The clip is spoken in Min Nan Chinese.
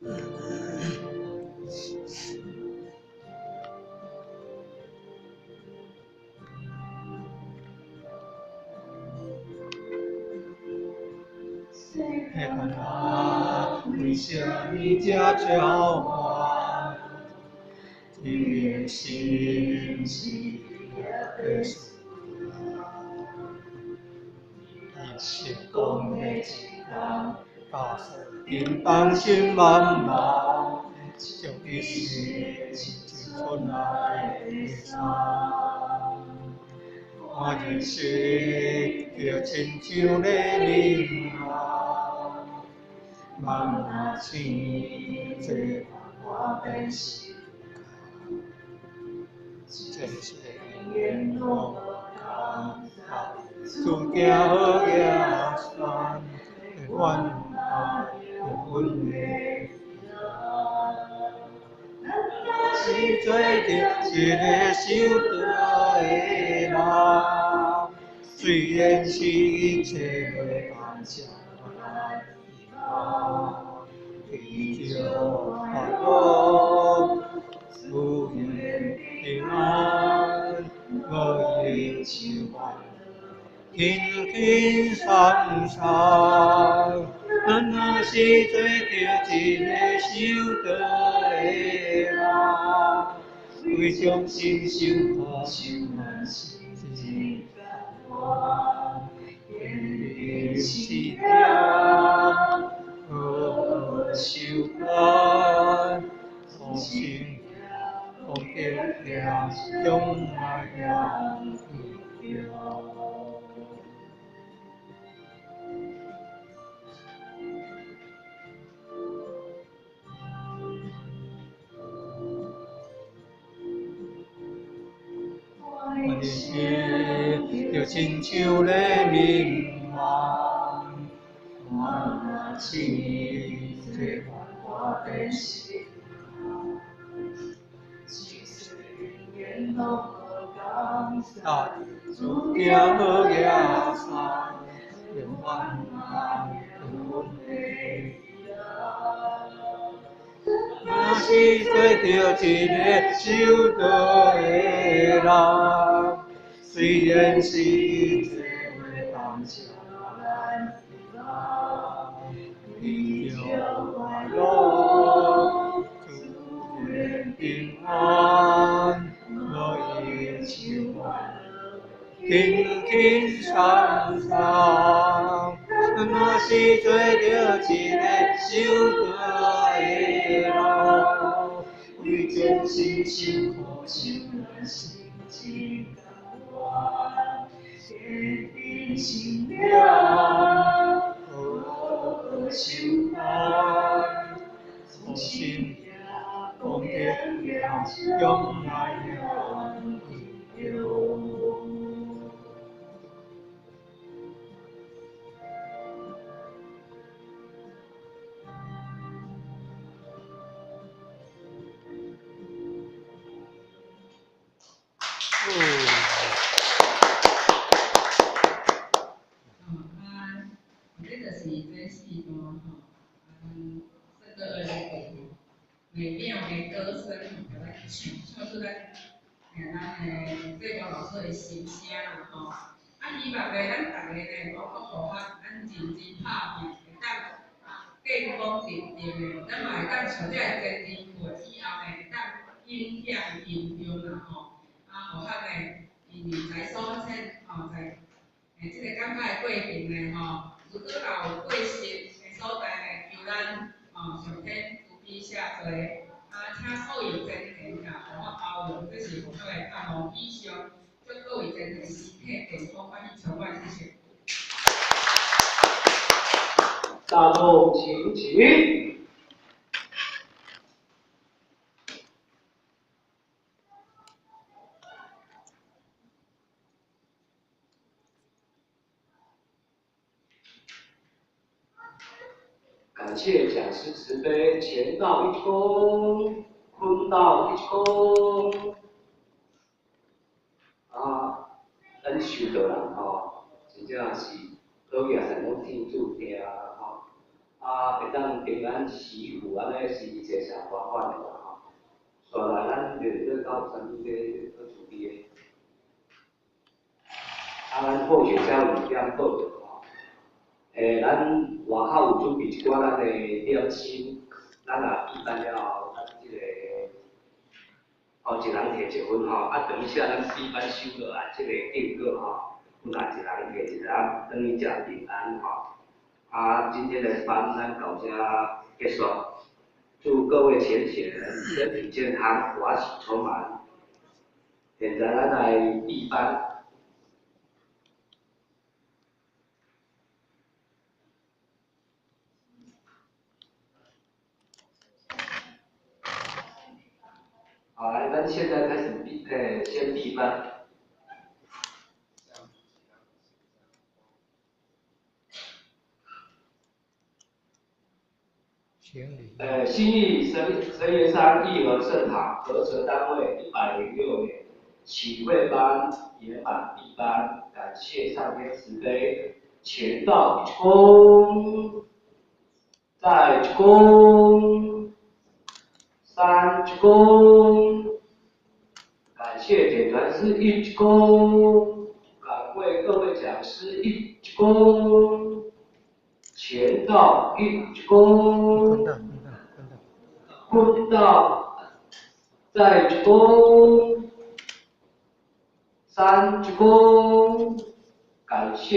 你看啊，为啥物这超凡？你的心是耶稣，伊是讲的一工，假使叮当心茫茫，就一时青春来的送。我人生就亲像咧眠梦，梦若醒，这我变是这世缘拢无同，注定好行山，阮爱阮的人。是做著一个守道的人，虽然是一切袂当相来为着快乐，祝愿平安，无要求欢乐，轻轻松松。咱若是做著一个守道的人，为众生受苦，心真甘愿，坚持信念，好好修炼，从心功德业，将来业我的心就亲像咧眠梦，梦若醒，这我变是空，一世缘拢无共，注定好行山，永远爱阮的人。若是做著一个守道的人，虽然是一切袂当相来，为着快乐，祝愿平安，无要求欢乐，轻轻松松。若是做著一个守道的人，为众生受苦受难，心真甘愿，坚定信念，好好修炼，从心功德业，将来业。啊，这就是这四段吼，啊，咱圣歌的美妙的歌声，共咱唱，唱出咱，咱的这个老师的心声啦吼。啊，希望咧，咱逐个咧，包括护学，咱认真拍拼，会当建功立业的，咱嘛会当像这个前人辈以后呢，会当影响民众啦吼。啊，护学呢，因为在所产吼，在这个讲解的过程呢吼，如果若有过失的所在呢，求咱吼上天慈悲赦罪，啊，请所有前贤甲予我包容，这是护学的愿望。以上，祝各位前贤身体健康，欢喜充满，谢谢。大众请起。感谢讲师慈悲，前道一躬，坤道一躬。啊，咱修道人吼，真正是好额善拢天注定吼。啊，啊，會當平安祈福，按呢是一個上歡喜的啦吼。紲來咱面對敢有啥物欲去處理的？啊，咱後學才有點報著吼。咱外口有準備一寡咱的點心，咱若閉班了後，咱這個哦，一人提一份吼，啊，等一下咱閉班收落來，這個敬過吼，阮也一人提一粒，轉去食平安吼。啊，今天的班咱到這結束，祝各位淺顯身體健康，法喜充滿。現在咱來閉班。好，來，咱現在開始閉，先閉班。新義神元山義和聖塔合成單位106年啟慧班圓滿閉班，感謝上天慈悲，前道一躬，再一躬，三鞠躬，感謝點傳師一鞠躬，感謝各位講師一鞠躬，前道一鞠躬，坤道，再鞠躬，三鞠躬，感謝。